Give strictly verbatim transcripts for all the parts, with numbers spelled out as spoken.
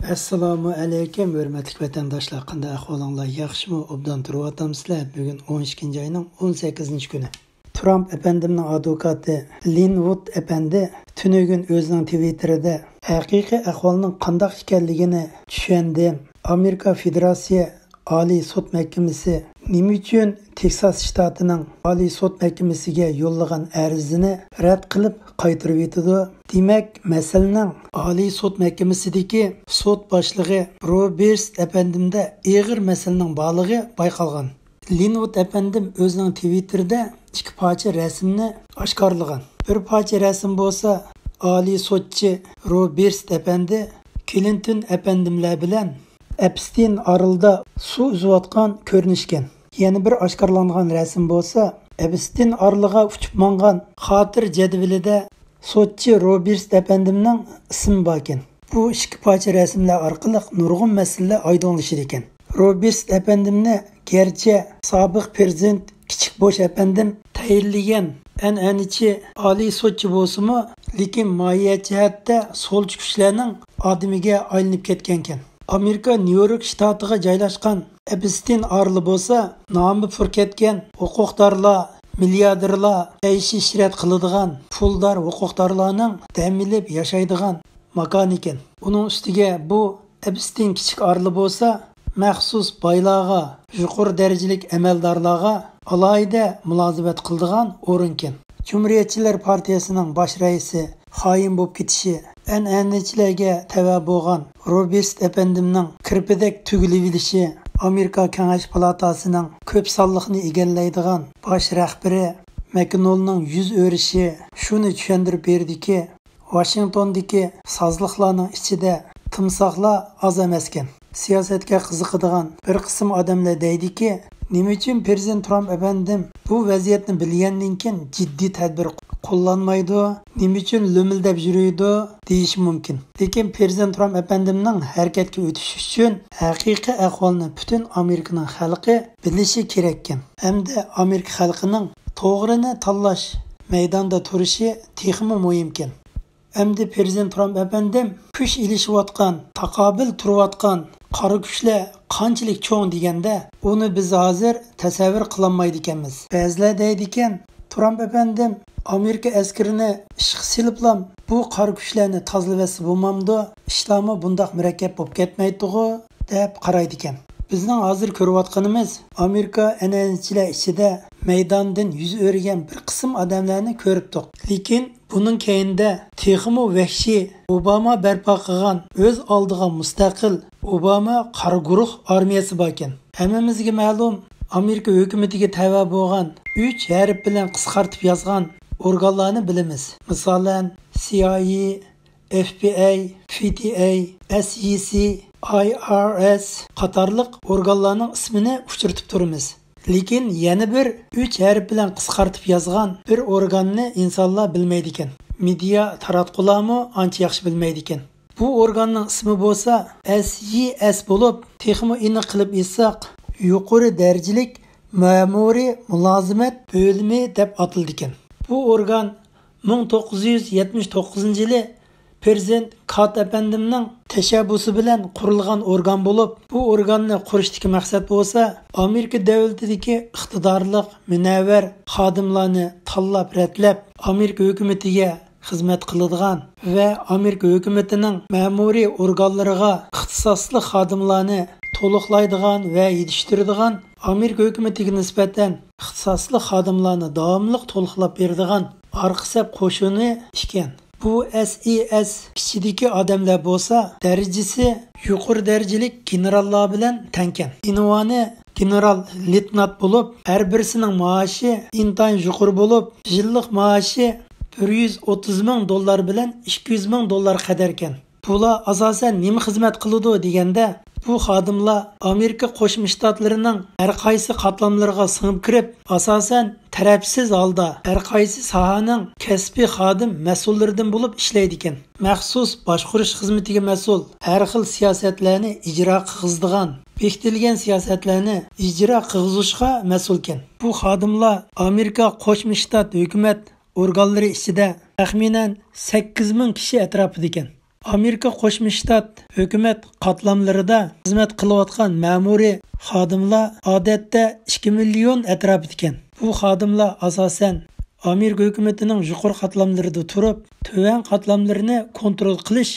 ئەسسالامۇ ئەلەيكۇم، ھۆرمەتلىك ۋەتەنداشلار، قانداق ئەھۋالىڭلار؟ ياخشىمۇ؟ ئوبدان تۇرۇۋاتامسىلەر؟ بۈگۈن ئون ئىككىنچى ئاينىڭ ئون سەككىزىنچى كۈنى. ترامپ ئەپەندىمنىڭ ئادۋوكاتى لىنۋۇد ئەپەندى تۈنۈگۈن ئۆزىنىڭ تىۋىتتېرىدا ھەقىقىي ئەھۋالنىڭ قانداق ئىكەنلىكىنى چۈشەندىم. ئامېرىكا فېدېراتسىيە ئالىي سوت مەھكىمىسى نېمە ئۈچۈن تېكساس شتاتىنىڭ ئالىي سوت مەھكىمىسىگە يوللىغان ئەرزىنى رەت قىلىپ قايتۇرۇۋېتىدۇ؟ دېمەك، مەسىلىنىڭ ئالىي سوت مەھكىمىسىدىكى سوت باشلىقى روبېرتس ئەپەندىمدە ئېغىر مەسىلىنىڭ بارلىقى بايقالغان. لىنۋۇد ئەپەندىم ئۆزىنىڭ تىۋىتتېرىدە ئىككى پارچە رەسىمنى ئاشكارىلىغان. بىر پارچە رەسىم بولسا ئالىي سوتچى روبېرتس ئەپەندى كلىنتون ئەپەندىملەر بىلەن ئەپستېين ئارىلىدا سۇ ئۈزۈۋاتقان كۆرۈنۈشكەن. يەنە بىر ئاشكارىلانغان رەسىم بولسا ئەپستېين ئارىلىغا ئۇچۇپ ماڭغان خاتىرە جەدۋىلىدە سوتچى روبېرتس ئەپەندىمنىڭ ئىسمى باركەن. بۇ ئىككى پارچە رەسىملەر ئارقىلىق نۇرغۇن مەسىلىلەر ئايدىڭلىشىدىكەن. روبېرتس ئەپەندىمنى گەرچە سابىق پىرېزىدېنت كىچىك بوش ئەپەندىم تەيىنلىگەن ئەنئەنىچى ئالىي سوتچى بولسىمۇ، لېكىن ماھىيەت جەھەتتە سولچى كۈچلەرنىڭ ئادىمىگە ئايلىنىپ كەتكەنكەن. ئامېرىكا نيۇ يورك شتاتىغا جايلاشقان ئەپستېين ئارىلى بولسا، نامى پۇر كەتكەن ھوقۇقدارلار، مىلياردېرلار، ئەيش-ئىشرەت قىلىدىغان پۇلدار ھوقۇقدارلارنىڭ دەم ئېلىپ ياشايدىغان ماكانى ئىكەن. ئۇنىڭ ئۈستىگە بۇ ئەپستېين كىچىك ئارىلى بولسا، مەخسۇس بايلارغا، يۇقىرى دەرىجىلىك ئەمەلدارلارغا ئالاھىدە مۇلازىمەت قىلىدىغان ئورۇنكەن. جۇمھۇرىيەتچىلەر پارتىيىسىنىڭ باش رەئىسى خائىن بولۇپ كېتىشى، ئەنئەنىچىلەرگە تەۋە بولغان روبېرتس ئەپەندىمنىڭ كىرپىدەك تۈگۈلۈۋېلىشى، ئامېرىكا كېڭەش پالاتاسىنىڭ كۆپ سانلىقنى ئىگىلەيدىغان باش رەھبىرى مەكنولنىڭ يۈز ئۆرۈشى شۇنى چۈشەندۈرۈپ بېرىدۇكى، ۋاشىنگتوندىكى سازلىقلارنىڭ ئىچىدە تىمساھلار ئاز ئەمەسكەن. سىياسەتكە قىزىقىدىغان بىر قىسىم ئادەملەر دەيدىكى، نېمە ئۈچۈن پىرېزىدېنت ترامپ ئەپەندىم بۇ ۋەزىيەتنى بىلگەندىن كېيىن جىددىي تەدبىر قوللانمايدۇ، نېمە ئۈچۈن لۆمۈلدەپ يۈرىدۇ دېيىشى مۇمكىن. لېكىن پىرېزىدېنت ترامپ ئەپەندىمنىڭ ھەرىكەتكە ئۆتۈش ئۈچۈن ھەقىقىي ئەھۋالنى پۈتۈن ئامېرىكىنىڭ خەلقى بىلىشى كېرەككەن. ھەمدە ئامېرىكا خەلقىنىڭ توغرىنى تاللاش مەيداندا تۇرۇشى تېخىمۇ مۇھىمكەن. ئەمدى پىرېزىدېنت ترامپ ئەپەندىم كۈچ ئېلىشىۋاتقان تاقابىل تۇرۇۋاتقان قارا كۈچلەر قانچىلىك چوڭ دېگەندە، ئۇنى بىز ھازىر تەسەۋۋۇر قىلالمايدىكەنمىز. بەزىلەر دەيدىكەن، ترامپ ئەپەندىم ئامېرىكا ئەسكىرىنى ئىشقا سېلىپلام بۇ قارا كۈچلەرنى تازىلىۋەتسە بولمامدۇ؟ ئىشلارمۇ بۇنداق مۇرەككەپ بولۇپ كەتمەيتتىغۇ، دەپ قارايدىكەن. بىزنىڭ ھازىر كۆرۈۋاتقىنىمىز ئامېرىكا ئەنئەنىچىلەر ئىچىدە مەيداندىن يۈز ئۆرۈگەن بىر قىسىم ئادەملەرنى كۆرۈپتۇق. لېكىن بۇنىڭ كەينىدە تېخىمۇ ۋەھشىي ئوباما بەرپا قىلغان ئۆز ئالدىغا مۇستەقىل ئوباما قارا گۇرۇھ ئارمىيەسى باركەن. ھەممىمىزگە مەلۇم، ئامېرىكا ھۆكۈمىتىگە تەۋە بولغان ئۈچ ھەرپ بىلەن قىسقارتىپ يازغان ئورگانلارنى بىلىمىز. مىسالەن، سىئايئېي، ئېف بى ئاي، في تى ئاي، ئېس ئى سى، ئاي ئار ئېس قاتارلىق ئورگانلارنىڭ ئىسمىنى ئۇچرىتىپ تۇرىمىز. لېكىن يەنە بىر ئۈچ ھەرپ بىلەن قىسقارتىپ يازغان بىر ئورگاننى ئىنسانلار بىلمەيدىكەن. مېدىيا تاراتقۇلارمۇ ئانچە ياخشى بىلمەيدىكەن. بۇ ئورگاننىڭ ئىسمى بولسا ئېس ئى ئېس بولۇپ، تېخىمۇ ئېنىق قىلىپ ئېيتساق، يۇقىرى دەرىجىلىك مەمۇرىي مۇلازىمەت بۆلۈمى دەپ ئاتىلىدىكەن. بۇ ئورگان مىڭ توققۇز يۈز يەتمىش توققۇزىنچى يىلى پىرېزىدېنت كارتېر ئەپەندىمنىڭ تەشەببۇسى بىلەن قۇرۇلغان ئورگان بولۇپ، بۇ ئورگاننى قۇرۇشتىكى مەقسەت بولسا ئامېرىكا دۆلىتىدىكى ئىقتىدارلىق، مۇنەۋۋەر خادىملارنى تاللاپ، رەتلەپ، ئامېرىكا ھۆكۈمىتىگە خىزمەت قىلىدىغان ۋە ئامېرىكا ھۆكۈمىتىنىڭ مەمۇرىي ئورگانلىرىغا ئىختىساسلىق خادىملارنى تولۇقلايدىغان ۋە يېتىشتۈرىدىغان، ئامېرىكا ھۆكۈمىتىگە نىسبەتەن ئىختىساسلىق خادىملارنى داۋاملىق تولۇقلاپ بېرىدىغان ئارقا سەپ قوشۇنى ئىكەن. بۇ ئېس ئى ئېس ئىچىدىكى ئادەملەر بولسا دەرىجىسى يۇقىرى دەرىجىلىك گېنېراللار بىلەن تەڭكەن. ئۇنۋانى گېنېرال لېيتېنانت بولۇپ، ھەر بىرسىنىڭ مائاشى ئىنتايىن يۇقىرى بولۇپ، يىللىق مائاشى بىر يۈز ئوتتۇز مىڭ دوللار بىلەن ئىككى يۈز مىڭ دوللار قەدەركەن. بۇلار ئاساسەن نېمە خىزمەت قىلىدۇ دېگەندە، بۇ خادىملار ئامېرىكا قوشما شتاتلىرىنىڭ ھەر قايسى قاتلاملىرىغا سىڭىپ كىرىپ، ئاساسەن تەرەپسىز ھالدا ھەر قايسى ساھەنىڭ كەسپىي خادىم مەسئۇللىرىدىن بولۇپ ئىشلەيدىكەن. مەخسۇس باشقۇرۇش خىزمىتىگە مەسئۇل، ھەر خىل سىياسەتلەرنى ئىجرا قىلغۇزىدىغان، بېكىتىلگەن سىياسەتلەرنى ئىجرا قىلغۇزۇشقا مەسئۇلكەن. بۇ خادىملار ئامېرىكا قوشما شتات ھۆكۈمەت ئورگانلىرى ئىچىدە تەخمىنەن سەككىز مىڭ كىشى ئەتراپىدىكەن. ئامېرىكا قوشما شتات ھۆكۈمەت قاتلاملىرىدا خىزمەت قىلىۋاتقان مەمۇرىي خادىملار ئادەتتە ئىككى مىليون ئەتراپىدىكەن. بۇ خادىملار ئاساسەن ئامېرىكا ھۆكۈمىتىنىڭ يۇقىرى قاتلاملىرىدا تۇرۇپ، تۆۋەن قاتلاملىرىنى كونترول قىلىش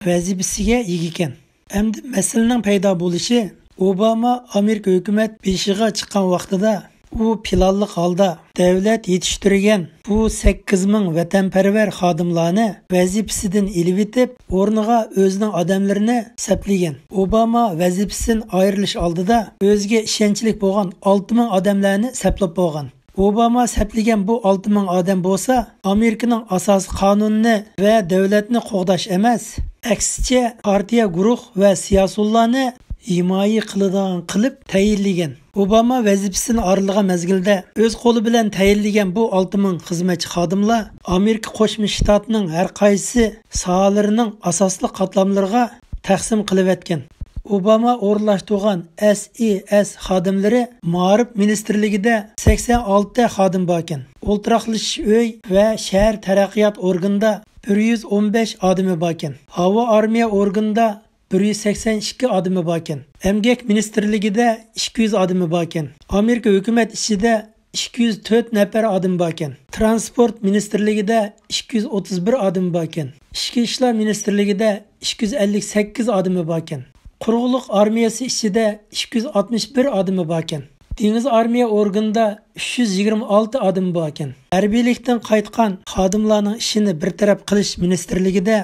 ۋەزىپىسىگە ئىگىكەن. ئەمدى مەسىلىنىڭ پەيدا بولۇشى، ئوباما ئامېرىكا ھۆكۈمەت بېشىغا چىققان ۋاقتىدا ئۇ پىلانلىق ھالدا دەۋلەت يېتىشتۈرگەن بۇ سەككىز مىڭ ۋەتەنپەرۋەر خادىملارنى ۋەزىپىسىدىن ئېلىۋېتىپ، ئورنىغا ئۆزىنىڭ ئادەملىرىنى سەپلىگەن. ئوباما ۋەزىپىسىدىن ئايرىلىش ئالدىدا ئۆزىگە ئىشەنچلىك بولغان ئالتە مىڭ ئادەملەرنى سەپلەپ بولغان. ئوباما سەپلىگەن بۇ ئالتە مىڭ ئادەم بولسا، ئامېرىكىنىڭ ئاساسىي قانۇنىنى ۋە دۆلەتنى قوغداش ئەمەس، ئەكسىچە پارتىيە، گۇرۇھ ۋە سىياسىيونلارنى ھىمايە قىلىدىغان قىلىپ تەيىنلىگەن. ئوباما ۋەزىپىسىدىن ئايرىلغان مەزگىلدە ئۆز قولى بىلەن تەيىنلىگەن بۇ ئالتە مىڭ خىزمەتچى خادىملار ئامېرىكا قوشما شتاتىنىڭ ھەر قايسى ساھەلىرىنىڭ ئاساسلىق قاتلاملىرىغا تەقسىم قىلىۋەتكەن. ئوباما ئورۇنلاشتۇرغان ئەس ئى ئەس خادىملىرى مائارىپ مىنىستىرلىكىدە سەكسەن ئالتە خادىم باركەن. ئولتۇراقلىشىش ئۆي ۋە شەھەر تەرەققىيات ئورگىنىدا بىر يۈز ئون بەش ئادىمى باركەن. ھاۋا ئارمىيە ئورگىنىدا بىر يۈز سەكسەن ئىككى ئادىمى باركەن. ئەمگەك مىنىستىرلىكىدە ئىككى يۈز ئادىمى باركەن. ئامېرىكا ھۆكۈمەت ئىچىدە ئىككى يۈز تۆت نەپەر ئادىمى باركەن. ترانسپورت مىنىستىرلىكىدە ئىككى يۈز ئوتتۇز بىر ئادىمى باركەن. ئىچكى ئىشلار مىنىستىرلىكىدە ئىككى يۈز ئەللىك سەككىز ئادىمى باركەن. قۇرۇقلۇق ئارمىيەسى ئىچىدە ئىككى يۈز ئاتمىش بىر ئادىمى باركەن. دېڭىز ئارمىيە ئورگىنىدا ئۈچ يۈز يىگىرمە ئالتە ئادىمى باركەن. ھەربىيلىكتىن قايتقان خادىملارنىڭ ئىشىنى بىر تەرەپ قىلىش مىنىستىرلىكىدە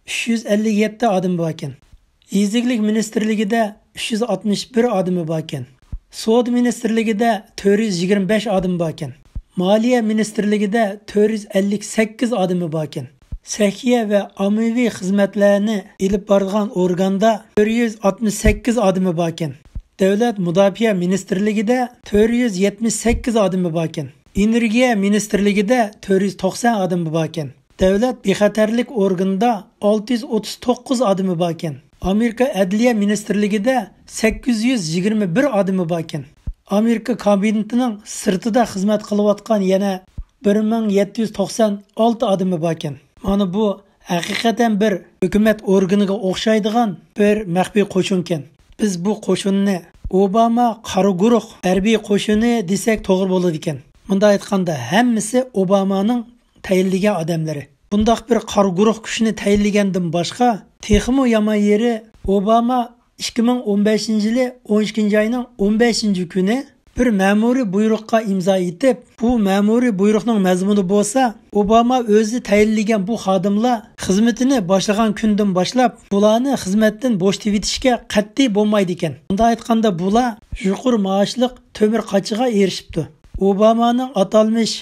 ئۈچ يۈز ئەللىك يەتتە ئادىمى باركەن. يېزا ئىگىلىك مىنىستىرلىكىدە ئۈچ يۈز ئاتمىش بىر ئادىمى باركەن. سودا مىنىستىرلىكىدە تۆت يۈز يىگىرمە بەش ئادىمى باركەن. مالىيە مىنىستىرلىكىدە تۆت يۈز ئەللىك سەككىز ئادىمى باركەن. سەھىيە ۋە ئاممىۋى خىزمەتلەرنى ئېلىپ بارىدىغان ئورگاندا تۆت يۈز ئاتمىش سەككىز ئادىمى باركەن. دۆلەت مۇداپىئە مىنىستىرلىكىدە تۆت يۈز يەتمىش سەككىز ئادىمى باركەن. ئېنېرگىيە مىنىستىرلىكىدە تۆت يۈز توقسان ئادىمى باركەن. دۆلەت بىخەتەرلىك ئورگىنىدا ئالتە يۈز ئوتتۇز توققۇز ئادىمى باركەن. ئامېرىكا ئەدلىيە مىنىستىرلىكىدە سەككىز يۈز يىگىرمە بىر ئادىمى باركەن. ئامېرىكا كابىنېتىنىڭ سىرتىدا خىزمەت قىلىۋاتقان يەنە بىر مىڭ يەتتە يۈز توقسان ئالتە ئادىمى باركەن. مانا بۇ ھەقىقەتەن بىر ھۆكۈمەت ئورگىنىغا ئوخشايدىغان بىر مەخپىي قوشۇنكەن. بىز بۇ قوشۇننى ئوباما قارا گۇرۇھ ھەربىي قوشۇنى دېسەك توغرا بولىدىكەن. مۇنداق ئېيتقاندا، ھەممىسى ئوبامانىڭ تەيىنلىگەن ئادەملىرى. بۇنداق بىر قارا گۇرۇھ كۈچىنى تەيىنلىگەندىن باشقا، تېخىمۇ يامان يېرى، ئوباما ئىككى مىڭ ئون بەشىنچى يىلى ئون ئىككىنچى ئاينىڭ ئون بەشىنچى كۈنى بىر مەمۇرىي بۇيرۇققا ئىمزا ئېتىپ، بۇ مەمۇرىي بۇيرۇقنىڭ مەزمۇنى بولسا، ئوباما ئۆزى تەيىنلىگەن بۇ خادىملار خىزمىتىنى باشلىغان كۈندىن باشلاپ، بۇلارنى خىزمەتتىن بوشىتىۋېتىشكە قەتئىي بولمايدىكەن. مۇنداق ئېيتقاندا، بۇلار يۇقىرى مائاشلىق تۆمۈر قاچىغا ئېرىشىپتۇ. ئوبامانىڭ ئاتالمىش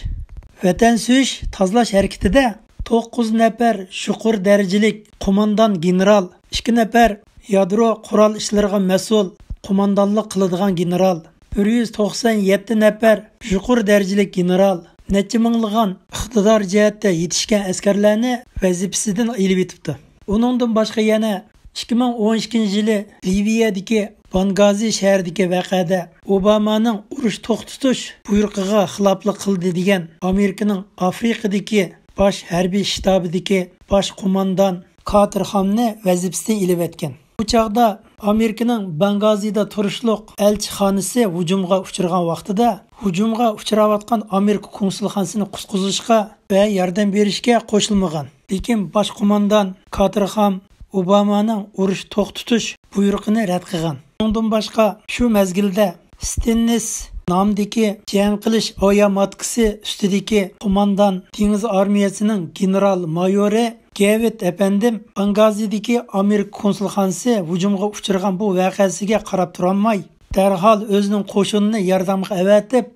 ۋەتەن سۆيۈش تازىلاش ھەرىكىتىدە توققۇز نەپەر يۇقىرى دەرىجىلىك قوماندان گېنېرال، ئىككى نەپەر يادرو قورال ئىشلىرىغا مەسئۇل قوماندانلىق قىلىدىغان گېنېرال، بىر يۈز توقسان يەتتە نەپەر يۇقىرى دەرىجىلىك گېنېرال، نەچچە مىڭلىغان ئىقتىدار جەھەتتە يېتىشكەن ئەسكەرلەرنى ۋەزىپىسىدىن ئېلىۋېتىپتۇ. ئۇنىڭدىن باشقا يەنە ئىككى مىڭ ئون ئىككىنچى يىلى لىۋىيەدىكى بانگازى شەھىرىدىكى ۋەقەدە ئوبامانىڭ ئۇرۇش توختىتىش بۇيرۇقىغا خىلاپلىق قىلدى دېگەن ئامېرىكىنىڭ ئافرىقىدىكى باش ھەربىي شتابىدىكى باش قوماندان كارتېر خامنى ۋەزىپىسىدىن ئېلىۋەتكەن. بۇ چاغدا ئامېرىكىنىڭ بانگازىدا تۇرۇشلۇق ئەلچىخانىسى ھۇجۇمغا ئۇچرىغان ۋاقتىدا، ھۇجۇمغا ئۇچراۋاتقان ئامېرىكا كونسۇلخانىسىنى قۇتقۇزۇشقا ۋە ياردەم بېرىشكە قوشۇلمىغان. لېكىن باش قوماندان كارتېر خام ئوبامانىڭ ئۇرۇش توختىتىش بۇيرۇقىنى رەت قىلغان. ئۇنىڭدىن باشقا، شۇ مەزگىلدە ستېننىس نامىدىكى جەڭ قىلىش ئاۋىياماتكىسى ئۈستىدىكى قوماندان دېڭىز ئارمىيەسىنىڭ گېنېرال مايورى گېۋىت ئەپەندىم بانگازىدىكى ئامېرىكا كونسۇلخانىسى ھۇجۇمغا ئۇچرىغان بۇ ۋەقەسىگە قاراپ تۇرالماي، دەرھال ئۆزىنىڭ قوشۇنىنى ياردەمگە ئەۋەتىپ،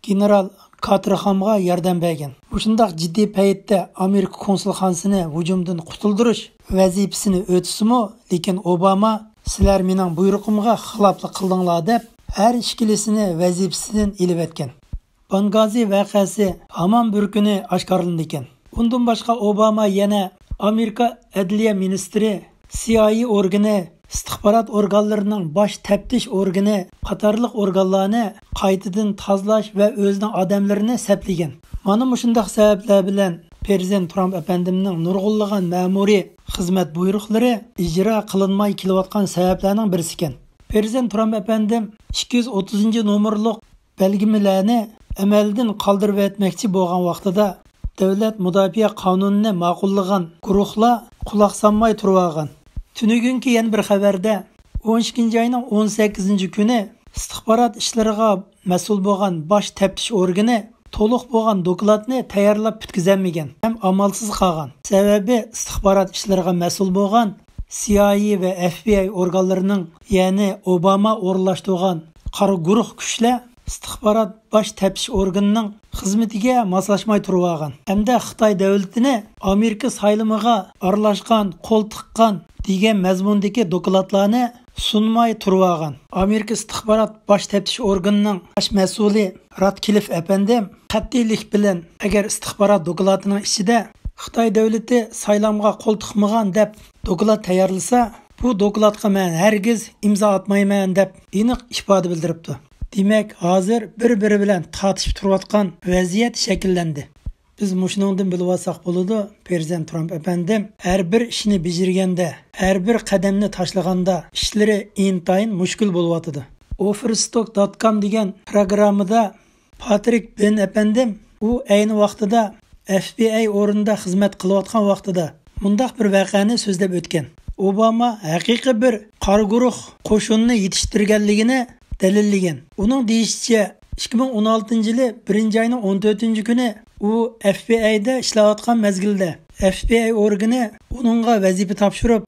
گېنېرال كارتېر خامغا ياردەم بەرگەن. مۇشۇنداق جىددىي پەيتتە ئامېرىكا كونسۇلخانىسىنى ھۇجۇمدىن قۇتۇلدۇرۇش ۋەزىپىسىنى ئۆتىسىمۇ، لېكىن ئوباما، «سىلەر مېنىڭ بۇيرۇقۇمغا خىلاپلىق قىلدىڭلار» دەپ، ھەر ئىككىلىسىنى ۋەزىپىسىدىن ئېلىۋەتكەن. بانگازى ۋەقەسى ھامان بىر كۈنى ئاشكارىلىنىدىكەن. ئۇندىن باشقا، ئوباما يەنە ئامېرىكا ئەدلىيە مىنىستىرى، سى ئاي ئېي ئورگىنى، ئىستىخبارات ئورگانلىرىنىڭ باش تەپتىش ئورگىنى قاتارلىق ئورگانلارنى قايتىدىن تازىلاش ۋە ئۆزىنىڭ ئادەملىرىنى سەپلىگەن. مانا مۇشۇنداق سەۋەبلەر بىلەن پىرېزىدېنت ترامپ ئەپەندىمنىڭ نۇرغۇنلىغان مەمۇرىي خىزمەت بۇيرۇقلىرى ئىجرا قىلىنماي كېلىۋاتقان سەۋەبلەرنىڭ بىرسىكەن. پىرېزىدېنت ترامپ ئەپەندىم ئىككى يۈز ئوتتۇزىنچى نومۇرلۇق بەلگىلىمىلەرنى ئەمەلدىن قالدۇرۇۋەتمەكچى بولغان ۋاقتىدا، دۆلەت مۇداپىئە قانۇنىنى ماقۇللىغان گۇرۇھلار قۇلاق سالماي تۇرۇۋالغان. تۈنۈگۈنكى يەنە بىر خەۋەردە، ئون ئىككىنچى ئاينىڭ ئون سەككىزىنچى كۈنى ئىستىخبارات ئىشلىرىغا مەسئۇل بولغان باش تەپتىش ئورگىنى تولۇق بولغان دوكلاتنى تەييارلاپ پۈتكۈزەلمىگەن ھەم ئامالسىز قالغان. سەۋەبى، ئىستىخبارات ئىشلىرىغا مەسئۇل بولغان سىئايئې ۋە ئەف بى ئاي ئورگانلىرىنىڭ، يەنى ئوباما ئورۇنلاشتۇرغان قارا گۇرۇھ كۈچلەر ئىستىخبارات باش تەپتىش ئورگىنىنىڭ خىزمىتىگە ماسلاشماي تۇرۇۋالغان ھەمدە خىتاي دۆلىتىنى ئامېرىكا سايلىمىغا ئارىلاشقان، قول تىققان دېگەن مەزمۇندىكى دوكلاتلارنى سۇنماي تۇرۇۋالغان. ئامېرىكا ئىستىخبارات باش تەپتىش ئورگىنىنىڭ باش مەسئۇلى راتكلىف ئەپەندىم قەتئىيلىك بىلەن، ئەگەر ئىستىخبارات دوكلاتىنىڭ ئىچىدە خىتاي دۆلىتى سايلامغا قول تىقمىغان دەپ دوكلات تەييارلىسا، بۇ دوكلاتقا مەن ھەرگىز ئىمزا ئاتمايمەن دەپ ئېنىق ئىپادە بىلدۈرۈپتۇ. دېمەك، ھازىر بىر-بىرى بىلەن تارتىشىپ تۇرۇۋاتقان ۋەزىيەت شەكىللەندى. بىز مۇشۇنىڭدىن بىلىۋالساق بولىدۇ، پىرېزىدېنت ترامپ ئەپەندىم ھەر بىر ئىشنى بېجىرگەندە، ھەر بىر قەدەمنى تاشلىغاندا ئىشلىرى ئىنتايىن مۈشكۈل بولۇۋاتىدۇ. ئوفېرستوك دوت كوم دېگەن پروگراممىدا پاترىك بېن ئەپەندىم، ئۇ ئەينى ۋاقتىدا ئەف بى ئاي ئورنىدا خىزمەت قىلىۋاتقان ۋاقتىدا مۇنداق بىر ۋەقەنى سۆزلەپ ئۆتكەن. ئوباما ھەقىقىي بىر قارا گۇرۇھ قوشۇنىنى يېتىشتۈرگەنلىكىنى دەلىللىگەن. ئۇنىڭ دېيىشىچە، ئىككى مىڭ ئون ئالتىنچى يىلى بىرىنچى ئاينىڭ ئون تۆتىنچى كۈنى ئۇ ئەف بى ئايدا ئىشلەۋاتقان مەزگىلدە، ئەف بى ئاي ئورگىنى ئۇنىڭغا ۋەزىپە تاپشۇرۇپ،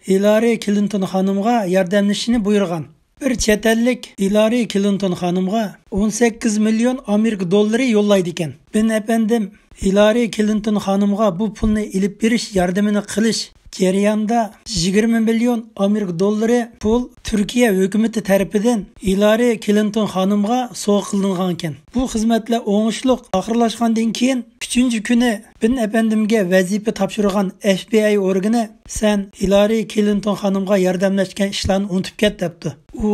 ھىلارى كلىنتون خانىمغا ياردەملىشىشنى بۇيرۇغان. بىر چەت ئەللىك ھىلارى كلىنتون خانىمغا ئون سەككىز مىليون ئامېرىكا دوللىرى يوللايدىكەن. بېن ئەپەندىم ھىلارى كلىنتون خانىمغا بۇ پۇلنى ئېلىپ بېرىش ياردىمىنى قىلىش جەريانىدا يىگىرمە مىليون ئامېرىكا دوللىرى پۇل تۈركىيە ھۆكۈمىتى تەرىپىدىن ھىلارى كلىنتون خانىمغا سوۋغا قىلىنغانىكەن. بۇ خىزمەتلەر ئوڭۇشلۇق ئاخىرلاشقاندىن كېيىن، ئۈچىنچى كۈنى بېن ئەپەندىمگە ۋەزىپە تاپشۇرغان ئەف بى ئاي ئورگىنى، سەن ھىلارى كلىنتون خانىمغا ياردەملەشكەن ئىشلارنى ئۇنتۇپ كەت، دەپتۇ. ئۇ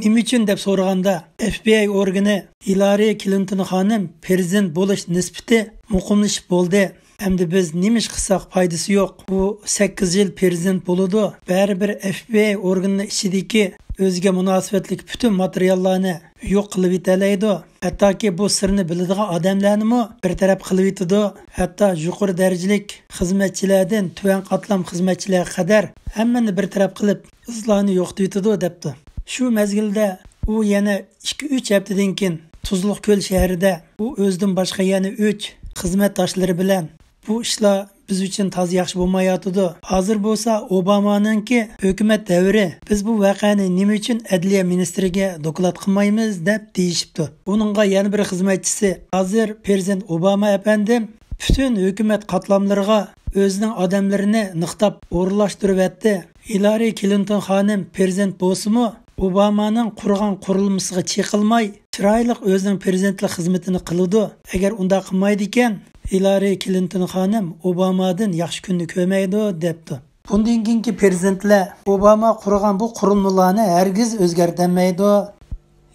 نېمە ئۈچۈن دەپ سورىغاندا، ئەف بى ئاي ئورگىنى، ھىلارى كلىنتون خانىم پىرېزىدېنت بولۇش نىسبىتى مۇقىملىشىپ بولدى. ئەمدى بىز نېمە ئىش قىلساق پايدىسى يوق. ئۇ سەككىز يىل پىرېزىدېنت بولىدۇ. بەرىبىر ئەف بى ئاي ئورگىنىنىڭ ئىچىدىكى ئۆزىگە مۇناسىۋەتلىك پۈتۈن ماتېرىياللارنى يوق قىلىۋېتەلەيدۇ. ھەتتاكى بۇ سىرنى بىلىدىغان ئادەملەرنىمۇ بىر تەرەپ قىلىۋېتىدۇ. ھەتتا يۇقىرى دەرىجىلىك خىزمەتچىلەردىن تۆۋەن قاتلام خىزمەتچىلەرگە قەدەر ھەممىنى بىر تەرەپ قىلىپ، ئىزلارنى يوقىتىۋېتىدۇ، دەپتۇ. شۇ مەزگىلدە ئۇ يەنە ئىككى-ئۈچ ھەپتىدىن كېيىن تۇزلۇق كۆل شەھىرىدە ئۇ ئۆزىدىن باشقا يەنە ئۈچ خىزمەتداشلىرى بىلەن بۇ ئىشلار بىز ئۈچۈن تازا ياخشى بولماياتىدۇ. ھازىر بولسا ئوبامانىڭكى ھۆكۈمەت دەۋرى، بىز بۇ ۋەقەنى نېمە ئۈچۈن ئەدلىيە مىنىستىرىگە دوكلات قىلمايمىز دەپ دېيىشىپتۇ. ئۇنىڭغا يەنە بىر خىزمەتچىسى، ھازىر پىرېزىدېنت ئوباما ئەپەندىم پۈتۈن ھۆكۈمەت قاتلاملىرىغا ئۆزىنىڭ ئادەملىرىنى نىقتاپ ئورۇنلاشتۇرۇۋەتتى. ھىلارى كلىنتون خانىم پىرېزىدېنت بولسىمۇ، ئوبامانىڭ قۇرغان قۇرۇلمىسىغا چېقىلماي، چىرايلىق ئۆزىنىڭ پىرېزىدېنتلىق خىزمىتىنى قىلىدۇ. ئەگەر ئۇنداق قىلمايدىكەن، ھىلارى كلىنتون خانىم ئوبامادىن ياخشى كۈننى كۆرمەيدۇ، دەپتۇ. بۇندىن كېيىنكى پىرېزىدېنتلەر ئوباما قۇرغان بۇ قۇرۇلمىلارنى ھەرگىز ئۆزگەرتەلمەيدۇ.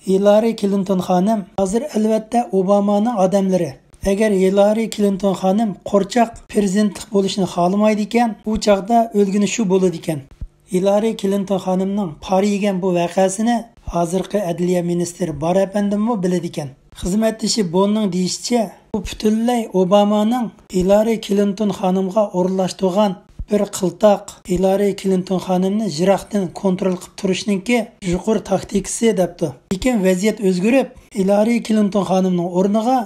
ھىلارى كلىنتون خانىم ھازىر ئەلۋەتتە ئوبامانىڭ ئادەملىرى. ئەگەر ھىلارى كلىنتون خانىم قورچاق پىرېزىدېنتلىق بولۇشنى خالىمايدىكەن، ئۇ چاغدا ئۆلگىنى شۇ بولىدىكەن. ھىلارى كلىنتون خانىمنىڭ پارا يېگەن بۇ ۋەقەسىنى ھازىرقى ئەدلىيە مىنىستىرى بار ئەپەندىممۇ بىلىدىكەن. خىزمەتدىشى بوننىڭ دېيىشىچە، بۇ پۈتۈنلەي ئوبامانىڭ ھىلارى كلىنتون خانىمغا ئورۇنلاشتۇرغان بىر قىلتاق، ھىلارى كلىنتون خانىمنى يىراقتىن كونترول قىلىپ تۇرۇشنىڭكى يۇقىرى تاكتىكىسى، دەپتۇ. لېكىن ۋەزىيەت ئۆزگىرىپ، ھىلارى كلىنتون خانىمنىڭ ئورنىغا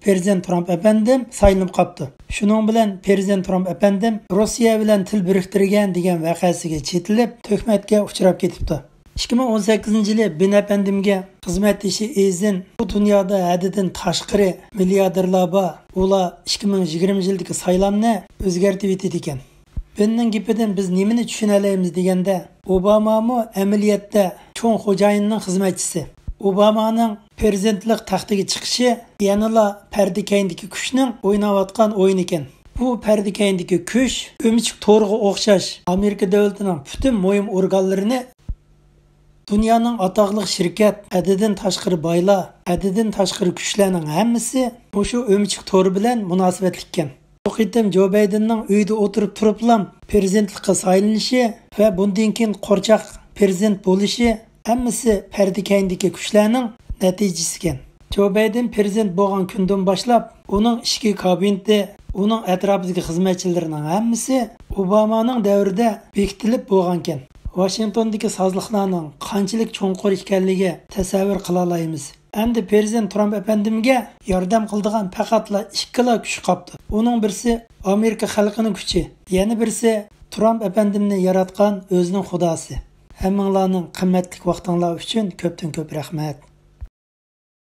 پىرېزىدېنت ترامپ ئەپەندىم سايلىنىپ قاپتۇ. شۇنىڭ بىلەن پىرېزىدېنت ترامپ ئەپەندىم روسىيە بىلەن تىل بىرىكتۈرگەن دېگەن ۋەقەسىگە چېتىلىپ، تۆھمەتكە ئۇچراپ كېتىپتۇ. ئىككى مىڭ ئون سەككىزىنچى يىلى بېن ئەپەندىمگە خىزمەتدىشى ئېزىن، بۇ دۇنيادا ھەددىدىن تاشقىرى مىلياردېرلار بار، ئۇلار ئىككى مىڭ يىگىرمە يىلدىكى سايلامنى ئۆزگەرتىۋېتىدىكەن. بېننىڭ گېپىدىن بىز نېمىنى چۈشىنەلەيمىز دېگەندە، ئوبامامۇ ئەمەلىيەتتە چوڭ خوجايىننىڭ خىزمەتچىسى. ئوبامانىڭ پىرېزىدېنتلىق تەختىگە چىقىشى يەنىلا پەردە كەينىدىكى كۈچنىڭ ئويناۋاتقان ئويۇنى ئىكەن. بۇ پەردە كەينىدىكى كۈچ ئۆمۈچۈك تورىغا ئوخشاش ئامېرىكا دۆلىتىنىڭ پۈتۈن مۇھىم ئورگانلىرىنى، دۇنيانىڭ ئاتاقلىق شىركەت، ھەددىدىن تاشقىرى بايلار، ھەددىدىن تاشقىرى كۈچلەرنىڭ ھەممىسى مۇشۇ ئۆمۈچۈك تورى بىلەن مۇناسىۋەتلىككەن. بۇ قېتىم جو بايدېننىڭ ئۆيدە ئولتۇرۇپ تۇرۇپلام پىرېزىدېنتلىققا سايلىنىشى ۋە بۇندىن كېيىن قورچاق پىرېزىدېنت بولۇشى ھەممىسى پەردە كەينىدىكى كۈچلەرنىڭ نەتىجىسىكەن. جو بايدېن پىرېزىدېنت بولغان كۈندىن باشلاپ ئۇنىڭ ئىچكى كابىنېتى، ئۇنىڭ ئەتراپىدىكى خىزمەتچىلىرىنىڭ ھەممىسى ئوبامانىڭ دەۋرىدە بېكىتىلىپ بولغانىكەن. ۋاشىنگتوندىكى سازلىقلارنىڭ قانچىلىك چوڭقۇر ئىكەنلىكى تەسەۋۋۇر قىلالايمىز. ئەمدى پىرېزىدېنت ترامپ ئەپەندىمگە ياردەم قىلىدىغان پەقەتلا ئىككىلا كۈچ قاپتۇ. ئۇنىڭ بىرسى ئامېرىكا خەلقىنىڭ كۈچى، يەنە بىرسى ترامپ ئەپەندىمنى ياراتقان ئۆزىنىڭ خۇداسى. ھەممىڭلارنىڭ قىممەتلىك ۋاقتىڭلار ئۈچۈن كۆپتىن كۆپ رەھمەت.